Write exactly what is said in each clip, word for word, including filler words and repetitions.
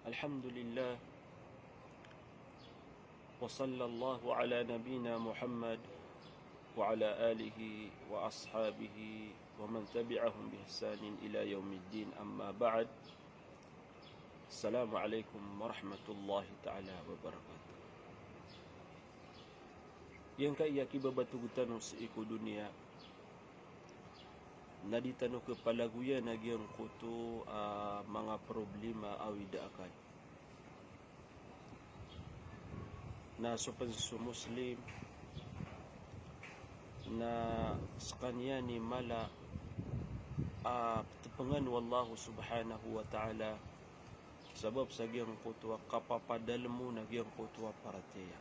Alhamdulillah. Wa sallallahu ala nabiyyina Muhammad wa ala alihi wa ashabihi wa man tabi'ahum bi ihsanin ila yawmiddin, amma ba'd. Assalamu alaikum warahmatullahi ta'ala wabarakatuh. Giyangkaya kibabatog tano sii ko doniya na di tano kepalagoyan a giyangkoto a manga problema a awid a akal. Na so pen so Muslim na sekaniyan i mala a petepengan o Allah subhanahu wa ta'ala sabap sa giyangkoto a kapapadalem on a giyangkoto a paratiyaya.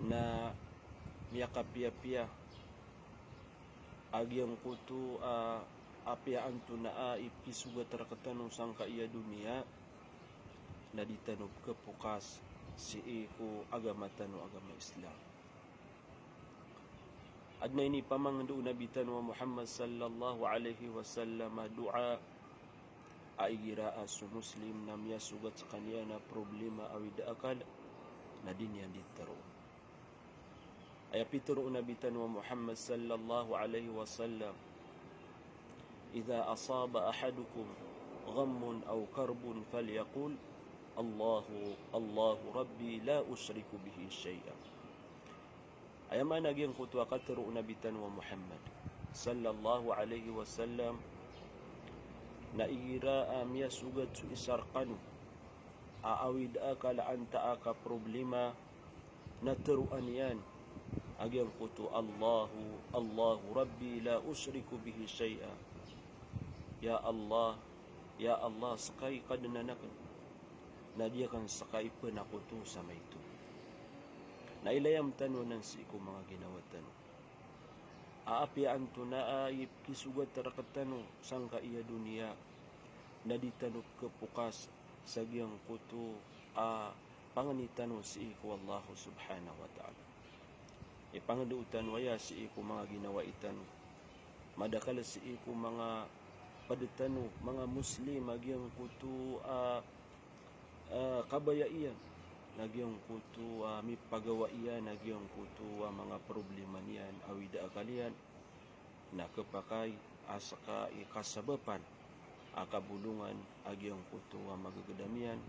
Na miyakapiyapiya a giyangkoto a apiya antonaa i pekisogat rektano sangkaya doniya na di tano pekepokas sii ko agama tano, agama Islam. Aden a inipamangendo o Nabi tano a Muhammad sallallahu alaihi wasallam a doa a igira a so Muslim na miyasogat sekaniyan a problema a awid a akal na di niyan di teroon. Aya pitero o Nabi tano a Muhammad sallallahu alaihi wasallam, "Idha asaba ahadukum ghammun aw karbun falyaqul, Allahu, Allahu Rabbi la ushriku bihi shay'a." Aya maana giyangkoto a katero o Nabi tano a Muhammad sallallahu alaihi wasallam na igira a miyasogat so isa rekano a awid a akal a antaa ka problema na teroan iyan a giyangkoto, "Allahu, Allahu Rabbi la ushriku bihi shay'a." Ya Allah, ya Allah, seka i Kadnan aken, na di aken seka i penakoto sa maito. Na ilayam tano anan sii ko manga ginawa tano a apiya antonaa i pekisogat rektano sangkaya doniya na di tano pekepokas sa giyangkoto a pangni tano sii ko Allah subhanahu wa ta'ala. Ipangendo tano aya sii ko manga ginawai tano. Madakl sii ko manga pd tano, manga Muslim a giyangkoto a, a, kabaya iyan, na giyangkoto a mipagawa iyan, na giyangkoto a manga problema niyan, awid a akal iyan, na khapakay a seka i kasabapan a kabolongan a giyangkoto a magagdam iyan.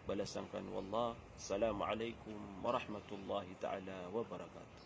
Balasan kano o Allah. Assalamu alaikum warahmatullahi ta'ala wabarakatuh.